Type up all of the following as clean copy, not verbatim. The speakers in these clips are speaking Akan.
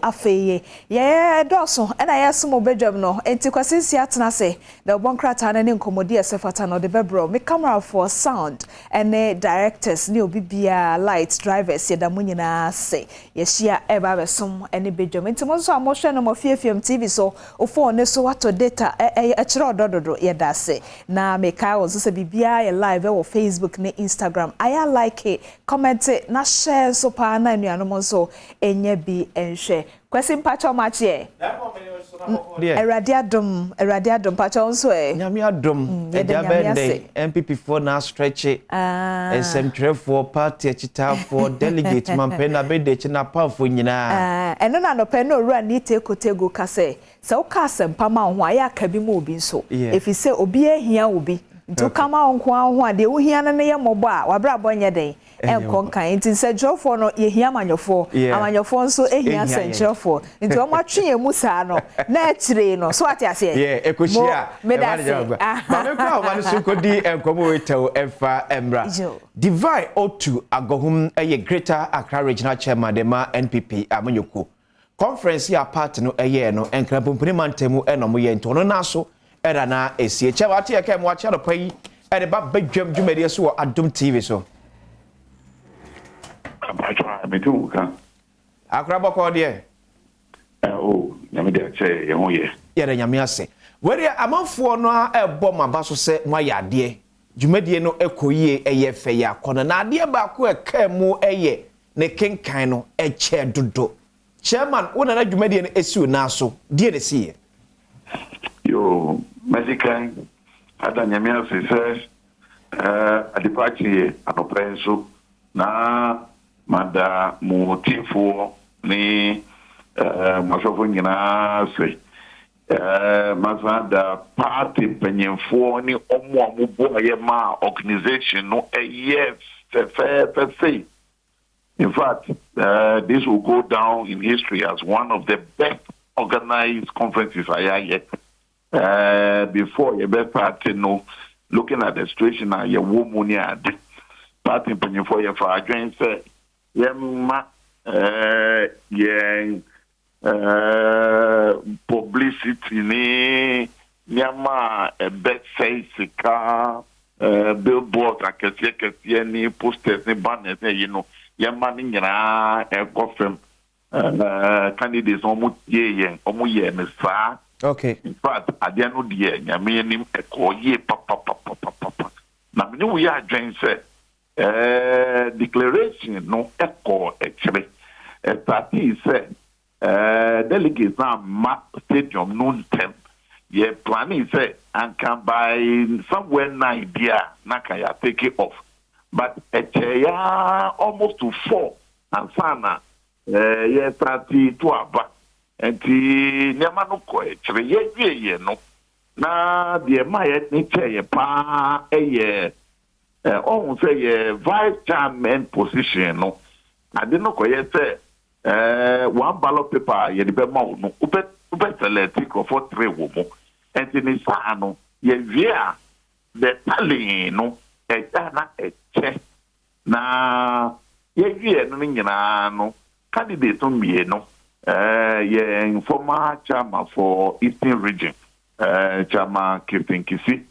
Afei yɛyɛ dɔɔso ɛna yɛsom obadwam no, enti Kwasi Nsi atena ase na ɔbɔ nkrataa no ne nkɔmmɔdi a ɛsɛ fata no ɔde bɛbrɛ. Me camerafoɔ, sound ɛne directors ne obi biara, light, drivers, yɛda mo nyinaa ase. Yɛhyia ɛba abɛsom ɛne badwam, nti mo nso a mohwɛ no mo fiefiem TV so, wo phone ne so watɔ data, ɛkyerɛ ɔdɔ dodo, yɛda ase. Na mekae wɔ nso sɛ biribiara yɛ live ɛwɔ Facebook ne Instagram. Ayɛ like, comment na share nso paa na anuanom nso ɛnyɛ bi nhwɛ. Kwasi, mpakyɛw, makyeɛ. Awurade adom, Awurade adom. Mpakyɛw nso ɛ? Nyame adom. Ɛgya bɛn dɛ NPP foɔ na stretch, nsɛmtwerɛfoɔ, party akyitaafoɔ, delegate, mampɛ na bɛda akyi na apamfoɔ nyinaa. Ɛno na anɔpɛ na owura ne tekotego ka sɛ woka asɛmpa ma wo ho a, ɛyɛ aka bi ma obi nso, ɛfiri sɛ obi ahia obi, nti woka ma wo nko ara ho a, deɛ wohia no no yɛ mmɔbɔ a wabrabɔ nyɛ den ɛnkɔ nkan. Nti nsɛntwerɛfoɔ no, yɛhia amanyɔfoɔ, amanyɔfoɔ nso ehia nsɛntwerɛfoɔ, nti wɔn atwe yɛn mu saa no na akyire no so ate aseɛ. Yɛ ekohyia. Meda ase. Maame kura ɔma no so nkɔdi nkɔmɔ wei tɛw ɛfa mmra. Divine Otu Agɔhum ɛyɛ Greater Accra Regional Chairman de ma NPP amanyɔkuo. Conference yi a party no ɛyɛɛ no Nkranpompini mantam ɛna ɔmo yɛ, nti ɔno n'aso ɛna na esie. Chairman, ate yɛ kɛ mo akyɛ anɔpa yi ɛde ba badwam dwumadie so wɔ Adom TV so. Abatwa, mete wo ka. Akora, bɔkɔɔ deɛ? O, Nyame de akyɛ yɛn ho yɛ. Yɛrɛ Nyame ase. Wɔde amanfoɔ no a ɛbɔ mo aba so sɛ moayɛ adeɛ, dwumadie no ɛkɔ yie, ɛyɛ fɛ, yɛ akɔnɔ, na adeɛ baako a ɛkaa mu ɛyɛ ne kenkan no ɛkyɛ dodo. Chairman, wo nana dwumadie no esi wo nan so deɛ na esi yɛ? Yo, mɛdi kan ada Nyame ase sɛ adepa akyeɛ anɔpa yi nso, na mada mo tiefoɔ ne mo asɔfo nyinaa ase. Masan da party mpanyinfoɔ ne ɔmo a mo boa yɛ ma organisation no ɛyɛ fɛfɛɛfɛ sei. In fact, this will go down in history as one of the best organized conferences I have yet. Before yɛbɛ start no, looking at the situation a yɛwɔ mu ne ade, party mpanyinfoɔ yɛfa adwene sɛ yɛmma yɛn publicity ne nneɛma a ɛbɛsɛe sika, billboards akɛseɛ kɛseɛ ne posters ne banners ne ɛyi no, yɛma ne nyinaa ɛkɔ fam. Candidates no, wɔn tie yɛn, wɔn yɛ ne saa. In fact, adeɛ no deɛ, Nyame anim, ɛkɔɔ yie papapapapapa. Na mene wo yɛ adwene sɛ declaration no ɛkɔɔ akyire. Ɛstartii sɛ delegates na ama stadium no ntɛm. Yɛ planning sɛ anka by somewhere 9 bi a na ka yɛ take it off, but ɛkyɛ ya almost to 4 ansa na yɛ start to aba, nti nneɛma no kɔ akyire. Yɛwie yɛ no na deɛ ma yɛ ne kyɛ yɛ paa ɛyɛ ɔhun sɛ yɛ vice chairman position no, ade no kɔyɛ sɛ one ballot paper a yɛde bɛma wo no, wobɛ select nkurɔfoɔ three wɔ mu, nti ne saa no yɛwie a, the tallying no ɛgya na ɛkyɛ. Na yɛwie no nyinaa no, candidate no mmienu, yɛn former chairman for Eastern Region, Chairman Christine Kisi,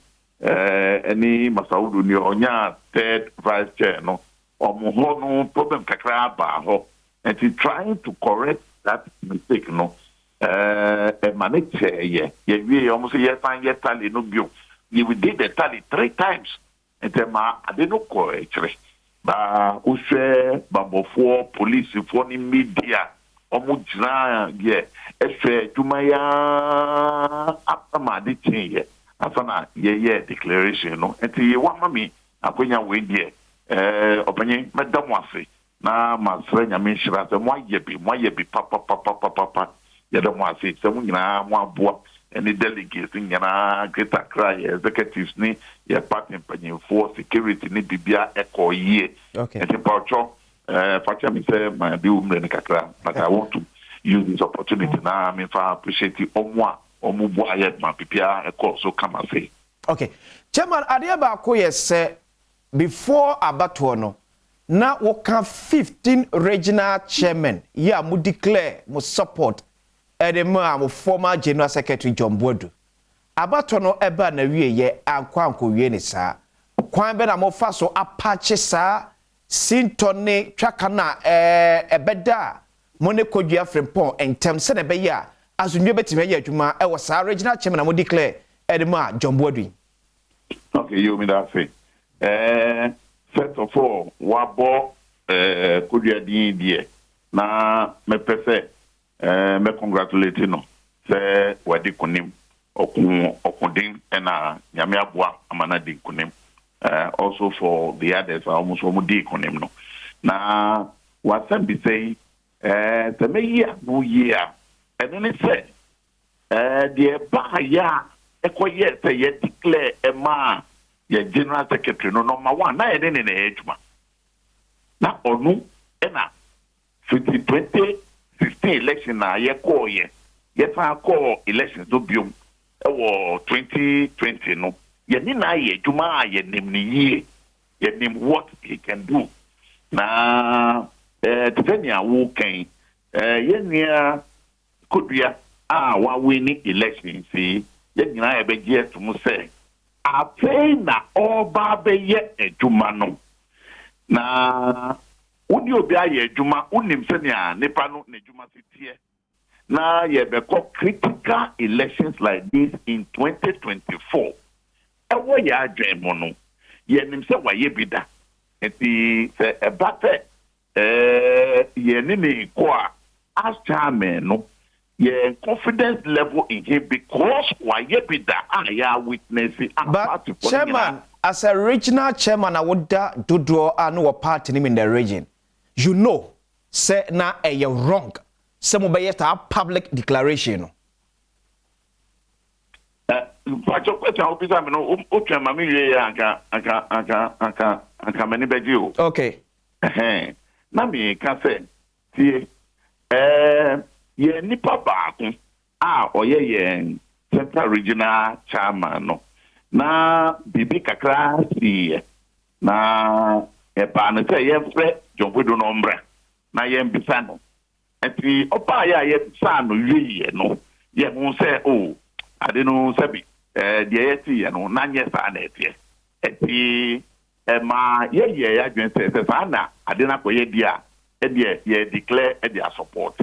ɛne Masawudu ni ɔnya third vice chair no, ɔmo hɔ no problem kakra aba hɔ, nti trying to correct that mistake no, ɛma ne kyɛɛ yɛ. Yɛwie yɛ, ɔmo sɛ yɛsan yɛ tally no bio. We did the tally three times, nti ɛma ade no kɔ akyire. Baa wohwɛ bambɔfoɔ, polisifoɔ ne media, ɔmo gyina yɛ ɛhwɛ adwuma yaa ama ade kyee yɛ ansa na yɛyɛ declaration no. Nti wama mi akonya wei deɛ, ɔpanyin, mɛda mo ase na masrɛ Nyame nhyira sɛ moayɛ bi, moayɛ bi papapapapapa. Yɛda mo ase sɛ mo nyinaa mo aboa, ɛne delegates nyinaa, Greater Accra yɛ executives ne yɛ party mpanyinfoɔ, security ne bibia ɛkɔ yie. Nti mpawotwɔ, fakyɛ mi sɛ ma bi wo mmerɛ no kakra, but I want to use this opportunity na mefa appreciate ɔmo a ɔmo boa yɛ ma bibia ɛkɔ so kama se. Okay, Chairman, adeɛ baako yɛ sɛ before abatoɔ no Na woka 15 regional chairman yi a mo declare mo support ɛde ma mo former General Secretary John Boadu. Abatɔ no ɛba na wie yɛ ankɔ ankɔwie ne saa. Kwan bɛ na mofa so apakye saa sintɔ ne twaka na ɛbɛda a mo ne Kodua Frimpong ntɛm, sɛdeɛ ɛbɛyɛ a asomdwe bɛtumi ayɛ adwuma ɛwɔ saa regional chairman a mo declare ɛde ma John Boadu yi? Okay, yo, me da ase. First of all, wabɔ Kodua din deɛ, na mɛpɛ sɛ mɛ congratulate no sɛ wadi nkonim. Ɔko ɔkoden ɛna Nyame aboa ama no adi nkonim. Also for the others a wɔn nso wɔn di nkonim no. Na wasɛm bisa yi, sɛ mɛyi ano yie a, ɛno ne sɛ deɛ ɛbaayɛ a ɛkɔyɛ sɛ yɛ declare ɛmaa yɛ general secretary no, number one, na yɛne ne na ɛyɛ adwuma. Na ɔno ɛna fiti 2016 election na yɛkɔɔyɛ, yɛsan kɔɔ elections no biom ɛwɔ 2020 no, yɛne na ayɛ adwuma a yɛnim ne yie, yɛnim what he can do. Na te sɛ nea wokan, yɛn nua Kodua a wawin elections yi, yɛn nyinaa yɛbɛgye atom sɛ afei na ɔreba abɛyɛ adwuma no. Na wone obi ayɛ adwuma, wonim sɛnea nipa no n'adwuma si teɛ. Na yɛbɛkɔ critical elections like this in 2024, ɛwɔ yɛ adwene mu no, yɛnim sɛ wayɛ bi da. Nti sɛ ɛba sɛ yɛne ne kɔ a, as chairman no, yɛn confidence level in him, because wayɛ bi da a yɛ witness a But party fo no chairman, as a regional chairman a woda dodoɔ a no wɔ party no mu in the region, you know sɛ na ɛyɛ wrong sɛ mobɛyɛ saa public declaration no. Mpakyɛ, question a wobisa me no, wotwɛn ma me wie yɛ, anka m'ani bɛgye o. Okay. Ɛhɛn. Na meka sɛ tie, yɛn nipa baako a ɔyɛ yɛn Central Regional chairman no, na biribi kakra siiɛ na ɛbaa no sɛ yɛmfrɛ John Boadu no ɔmmra na yɛmbisa no. Nti ɔbaayɛ a yɛbisaa no wieɛ no, yɛhu sɛ o, ade no sɛbi, deɛ yɛteeɛ no na nyɛ saa na ɛteɛ. Nti ɛma yɛyɛ yɛ adwene sɛ saa na ade no akɔyɛ di a, ɛdeɛ yɛ declare ɛde asupport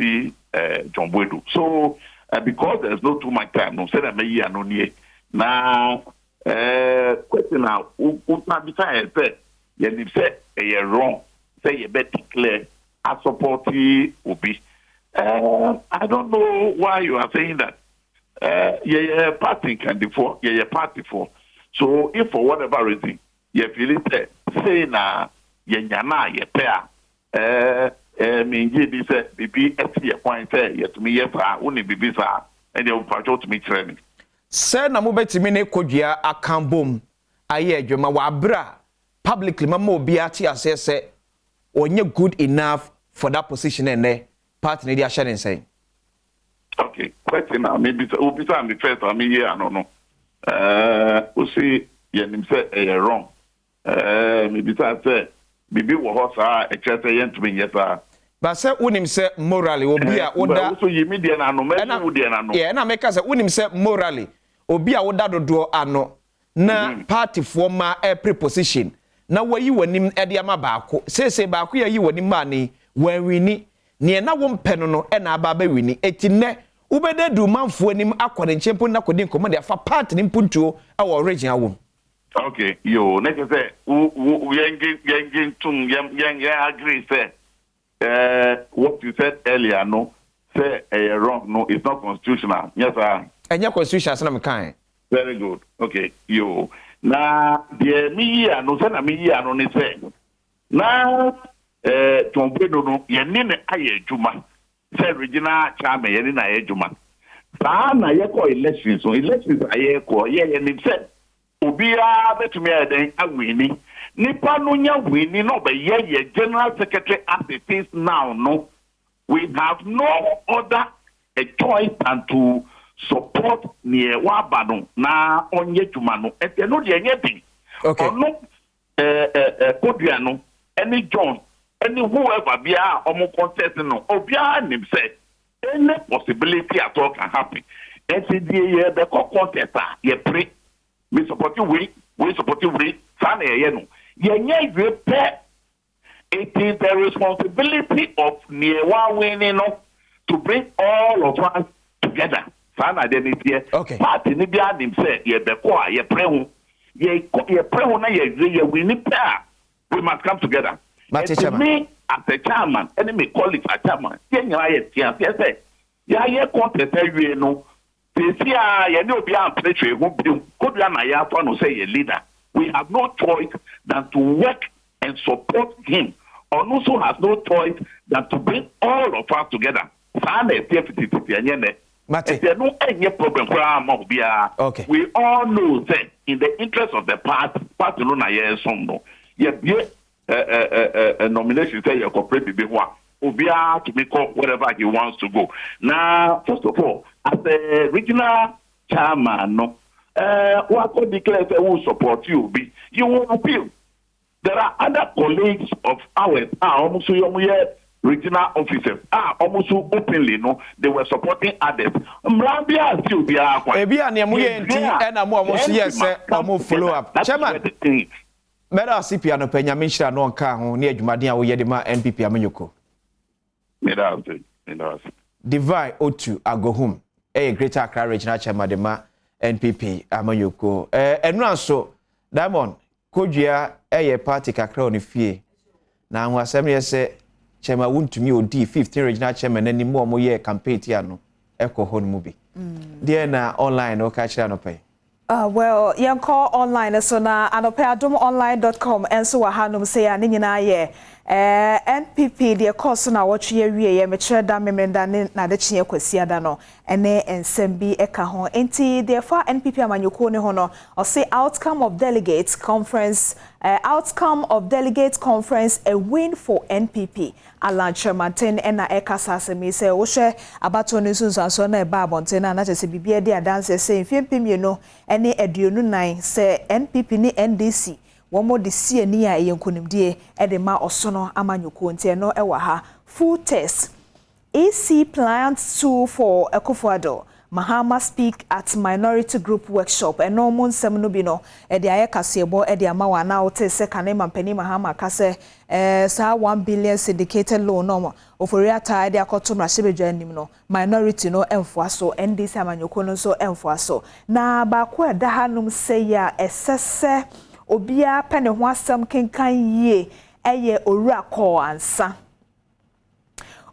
John Boadu. So because there is no too much time no, sɛdeɛ mɛyi ano nie. Na question a wosan bisa yɛ sɛ yɛnim sɛ ɛyɛ wrong sɛ yɛbɛ declare asupport obi. I don't know why you are saying that. Yɛyɛ party nkandifoɔ, yɛyɛ partyfoɔ. So if for whatever reason yɛ feel sɛ sei na yɛnya na yɛpɛ a, mengye di sɛ biribi ɛsi yɛ kwan sɛ yɛtumi yɛ saa. Wone biribi saa ɛdeɛ, wopatwɛ wotumi kyerɛ me. Sɛ na mobɛtumi ne Kodua aka bom ayɛ adwuma wɔ abere a publicly mama obiara te aseɛ sɛ ɔnyɛ good enough for that position, ɛnɛ party no de ahyɛ ne nsɛn? Okay, question a mebisa, wobisa me first a meyɛ ano no, wosi yɛnim sɛ ɛyɛ wrong. Mebisa sɛ biribi wɔ hɔ saa a ɛkyerɛ sɛ yɛntumi nyɛ saa? Ba sɛ wonim sɛ morally obi a woda Woso yi mi deɛ n'ano, mɛyi wo deɛ n'ano. Yeah, ɛna meka sɛ wonim sɛ morally obi a woda dodoɔ ano na partyfoɔ ma ɛpre position na wayi w'anim de ama baako, seesei baako yɛ ayi w'anim maa ne wɔanwin, neɛ na wompɛ no ɛna aba abɛwin. Eti nnɛ wobɛda du manfoɔ anim akɔ ne nkyɛn mpo na kɔdi nkɔmmɔ de afa party ne mpuntuo ɛwɔ region awom? Okay, yo, ne kyerɛ sɛ wo wo yɛn gye ntum, yɛn agree sɛ what you said earlier no, sɛ ɛyɛ wrong no, it's not constitutional, nyɛ saa? Ɛnyɛ constitution asɛm na mekae. Very good, okay, yo. Na deɛ meyi ano sɛ na meyi ano ne sɛ na John Boadu no, yɛne ne ayɛ adwuma sɛ regional chairman, yɛne na ayɛ adwuma saa na yɛkɔ elections no. Elections a yɛkɔ yɛ, yɛnim sɛ obiara bɛtumi ayɛ dɛn awin. Nipa no nya win na ɔbɛyɛ yɛ general secretary as it is now no, we have no other a choice than to support neɛ waba no na ɔnyɛ adwuma no. Ɛnti ɛno deɛ ɛnyɛ den. Ɔno ɛɛ ɛɛ Kodua no. Ɛne John ɛne whoever biara a ɔmo contest no, obiara nim sɛ any possibility at all can happen. Nti deɛ yɛbɛkɔ contest a, yɛpere me support wei, wei support wei, saa na yɛyɛ no. Yɛnyɛ wie pɛ, it is the responsibility of nea wawin no to bring all of us together. Saa na adeɛ no teɛ. Party ni bi anim sɛ yɛbɛkɔ a, yɛpere ho, yɛkɔ, yɛpere ho na yɛwie, yɛwin pɛ a, we must come together. Mate, Nti Chairman. me as a chairman ɛne me colleagues as chairman, yɛn nyinaa yɛ te aseɛ sɛ yɛayɛ contest awie no, sisi a yɛne obi ampere hwee ho bio. Kodua na yɛafa no sɛ yɛ leader. We have no choice than to work and support him. Ɔno nso has no choice than to bring all of us together. Saa na ɛteɛ fitititi, ɛnyɛ nɛ. Mate. Ɛsɛ no ɛnyɛ problem koraa ma obiara. We all know say in the interest of the party, party no na yɛresom no, yɛbie ɛ ɛ ɛ nomination sɛ yɛkɔpere bibi ho a, obiara tumi kɔ wherever he wants to go. Na first of all, as a regional chairman no, wakɔ declare sɛ wo support you bi, you will appeal. There are other colleagues of ours a wɔn nso yɛ, wɔn yɛ regional officers a wɔn nso openly no, they were supporting others. Mmara bi a si obiara kwan. Ebi a nea mo yɛ nti ɛna mo a mo nso yɛ sɛ ɔmo follow up. Chairman, mɛda ase pii anɔpɛ. Nyame nhyira no, ɔnka ho ne adwumaden a woyɛ de ma NPP amanyɔkuo. Meda ase, meda ase. Divine Otu Agohum ɛyɛ Greater Accra Regional Chairman de ma NPP amanyɔkuo. Ɛnura nso Diamond Kodua ɛyɛ party kakra wɔ ne fie, na ahoasɛm yɛ sɛ Chairman Wontumi odi 15 regional chairman anim a wɔyɛ campaign tia no ɛkɔ hɔ no mu bi. Deɛ na online no ka kyerɛ anɔpɛ yi? Well, yɛnkɔ online so na anɔpɛ adomonline.com nso wɔ hanom sɛ yɛ a ne nyinaa yɛ NPP deɛ kɔɔ so na wɔtwe awie yɛ mekyerɛ da Memenda ne n'adekyeɛ Kwasiada no, ɛne nsɛm bi ɛka ho. Nti deɛ fa NPP amanyɔkuo ne ho no, ɔse outcome of delegates conference, outcome of delegates conference, a win for NPP. Alan Kyerematen ɛna ɛka saa asɛm yi sɛ wohwɛ abatoɔ no nsunsuansoɔ na ɛba abɔnten no a, na kyerɛ sɛ biribi adi adanseɛ sɛ mfeɛ 2024 sɛ NPP ne NDC wɔn de si ani a, ɛyɛ nkonimdie ɛde ma ɔsono amanyɔkuo. Nti ɛno ɛwɔ ha. Full test, EC plans tool for Akufo-Addo. Mahama speak at minority group workshop. Ɛno mo nsɛm no bi no ɛde ayɛ kaseɛbɔ ɛde ama wɔn anaa wote sɛ kane mampanin Mahama ka sɛ saa 1 billion syndicated loan no Ofori Ata ɛde akɔto mmarahyɛbadwa anim no, minority no ɛmfoa so, NDC amanyɔkuo no nso ɛmfoa so. Na baako a ɛda hanom sɛ yi a ɛsɛ sɛ obiara pɛ ne ho asɛm kenkan yie ɛyɛ Owura Kɔɔ Ansa.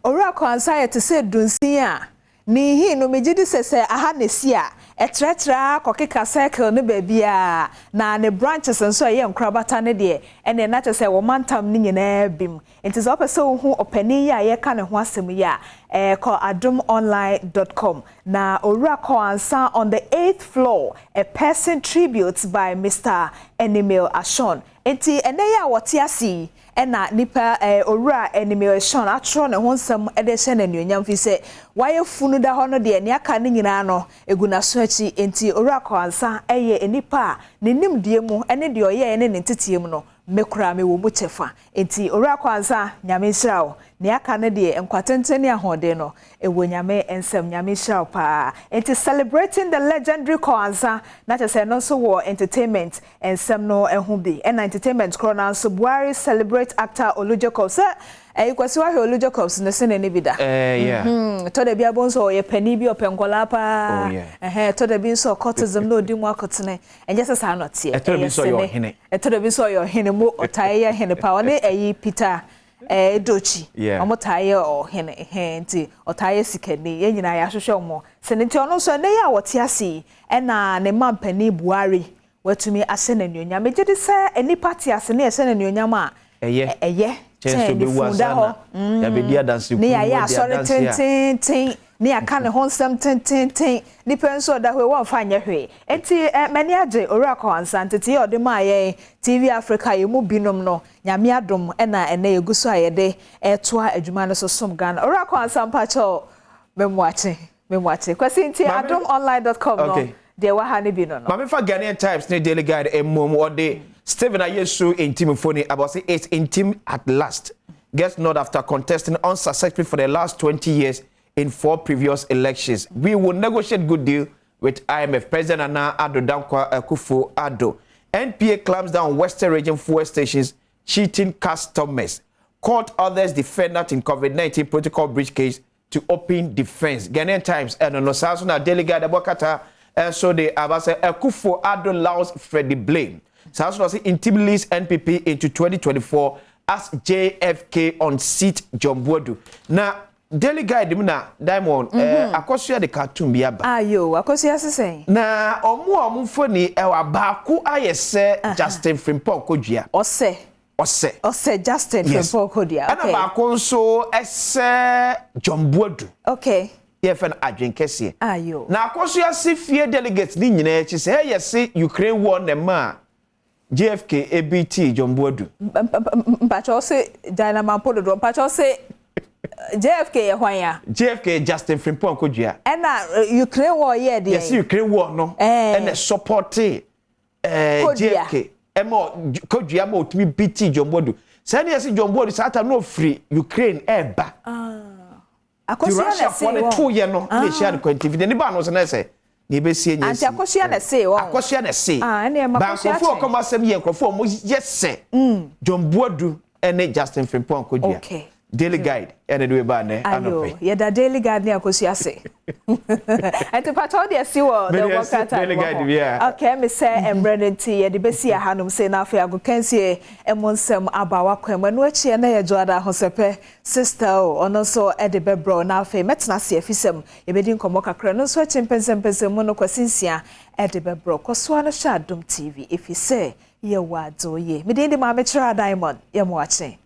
Owura Kɔɔ Ansa yɛ te sɛ dunsin a ne nhin no, megye di sɛ aha na esi a ɛtrɛtrɛ akɔkeka circle no baabiara, na ne branches nso a ɛyɛ nkorabata ne deɛ ɛne na kyerɛ sɛ wɔn mantam no nyinaa bi mu. Nti sɛ ɔpɛ sɛ wohu ɔpanin yi a yɛka ne ho asɛm yi a, kɔ adomonline.com. Na Owura Kɔɔ Ansa on the eighth floor, a person tribute by Mr Enimil Ashon. Nti ɛnɛ yi a wɔte ase yi, ɛna nipa Owura Enimil Ashon atwerɛ ne ho nsɛm ɛde hyɛ n'anuonyam, fi sɛ wayɛ funu da hɔ no deɛ, nea aka ne nyinaa no egu n'aso akyi. Nti Owura Kɔɔ Ansa ɛyɛ nipa a ne nimdeɛ mu ɛne deɛ ɔyɛɛ ne ne nteteɛ mu no, mekura me wɔ mu kyɛfa. Nti Owura Kɔɔ Ansa, Nyame nhyira wo. Nea aka no deɛ, nkwatenten ne ahoɔden no ɛwɔ Nyame nsɛm. Nyame nhyira wo paa. Nti celebrating the legendary Kɔɔ Ansa, na kyerɛ sɛ ɛno nso wɔ entertainment nsɛm no ho bi. Ɛna entertainment korɔ no nso, Buhari celebrate actor Olu Jacobs. Sɛ ɛyi Kwasi, wahwɛ Olu Jacobs ne sene ne bi da? Yeah. Tɔ da bi abo nso ɔyɛ panin bi, ɔpɛ nkɔlaa paa. Oh, yeah. Ɛhɛn, tɔ da bi nso ɔkɔtism na odi mu akotene. Ɛnyɛ sɛ saa na ɔteɛ. Ɛtɔ da bi nso ɔyɛ ɔhene. Ɛtɔ da bi nso ɔyɛ ɔhene mu, ɔtaa yɛ hene paa. Ɔne ɛyi Peter Edochie. Ɔmo taa yɛ ɔhene. Ɛhɛn, nti ɔtaa yɛ sikani. Yɛn nyinaa yɛahwehwɛ ɔmo. Sɛ ne nti ɔno nso ɛnɛ yi a wɔte ase yi, ɛna ne mma mpanin Buhari watumi ahyɛ n'anuonyam. Megye di sɛ nipa te ase ne yɛhyɛ n'anuonyam a, ɛyɛ ɛyɛ kyɛn sɛ obewu ne ansa funu da hɔ. Na yɛabɛdi adanse ne kunu yɛayɛ mu adi asɔre adanse a tententen ne yɛaka ne ho nsɛm tententen, nipa nso ɔda hɔ yi, wɔmfa nyɛ hwee. Nti m'ani agye Owura Kɔɔ Ansa ntete yɛ ɔde maa yɛn TV Africa yɛn mu binom no. Nyame adom, ɛna ɛnɛ yɛgu so a yɛde ɛtoa adwuma no so som Ghana. Owura Kɔɔ Ansa, mpakyɛw, memoakye, memoakye. Kwasi, nti adomonline.com no, deɛ wɔ ha no bi no. Maame fa Ghanaian Times ne Daily Guide mmom, ɔde Stephen Ayesu Ntim mfoni about say it's Ntim at last. Gets not after contesting unsuccessfully for the last 20 years in four previous elections. We will negotiate good deal with IMF. President Nana Addo Dankwa Akufo Addo. NPA clamps down Western Region fuel stations cheating customers. Court orders defendant in COVID-19 protocol breach case to open defense. Ghanaian Times ɛno no saa nso na Daily Guide ɛbɔ kata ɛnso de aba sɛ Akufo Addo lauds Freddie Blay. Saa nso na ɔsɛ Ntim leads NPP into 2024 as JFK unseat John Boadu. Na Daily Guide mu na Diamond Akosua de cartoon bi aba. Ayo, Akosua sesɛn. Na ɔmo a ɔmo mfoni ɛwɔ baako ayɛ sɛ Justin Frimpong Kodua. Ɔsɛ. Ɔsɛ. Ɔsɛ Justin Frimpong Kodua. Ɛna baako nso ɛsɛ John Boadu. Yɛfɛ no adwen kɛseɛ. Ayo. Na Akosua si fie delegates ne nyinaa akyi sɛ ɛyɛ se Ukraine war ne ma a JFK ABT John Boadu. Mpakyɛw se Dynamampo dodoɔ, mpakyɛw se JFK yɛ hwan ya? JFK, Justin Frimpong Kodua. Ɛna Ukraine war yɛ deɛ. Yɛsi Ukraine war no ɛna support JFK ɛma Kodua ma otumi beat John Boadu. Sɛ ɛna yɛsi John Boadu saa time na ofiri Ukraine ɛɛba. Akosua na se Russiafoɔ ne to yɛ no na ehyia no kwantifi de ne ba no so na ɛsɛ na ebesie nyɛ si. Anti Akosua na se wɔn. Akosua na se. Ah, ɛna ɛma Ba Akosua nkurɔfoɔ a ɔkɔm asɛm yɛ nkurɔfoɔ a wɔn yɛ sɛ John Boadu ɛne Justin Frimpong Kodua. Daily Guide ɛna de ba ne anɔpɛ. Yɛda Daily Guide ne Akosua se. Ɛnti patɔ deɛ si wɔ the worker time Daily Guide bi a. Okay, mi sɛ mmerɛ no nti yɛde bɛsi ahanom se na afei agokansie ɛmo nsɛm aba wakwan mu. Ɛno akyi ɛna yɛ Dwoada Ahosɛpɛ sister o, ɔno nso ɛde bɛbrɛ na afei mɛtena ase afisɛm yɛbɛdi nkɔmmɔ kakra no nso akyi mpɛnsɛmpɛnsɛm mu no Kwasi Nsia ɛde bɛbrɛ. Kɔsoa no hyɛ Adom TV ɛfiri sɛ yɛwɔ adwo yie. Mede de Maame Kyerɛ Diamond yɛ mo akye.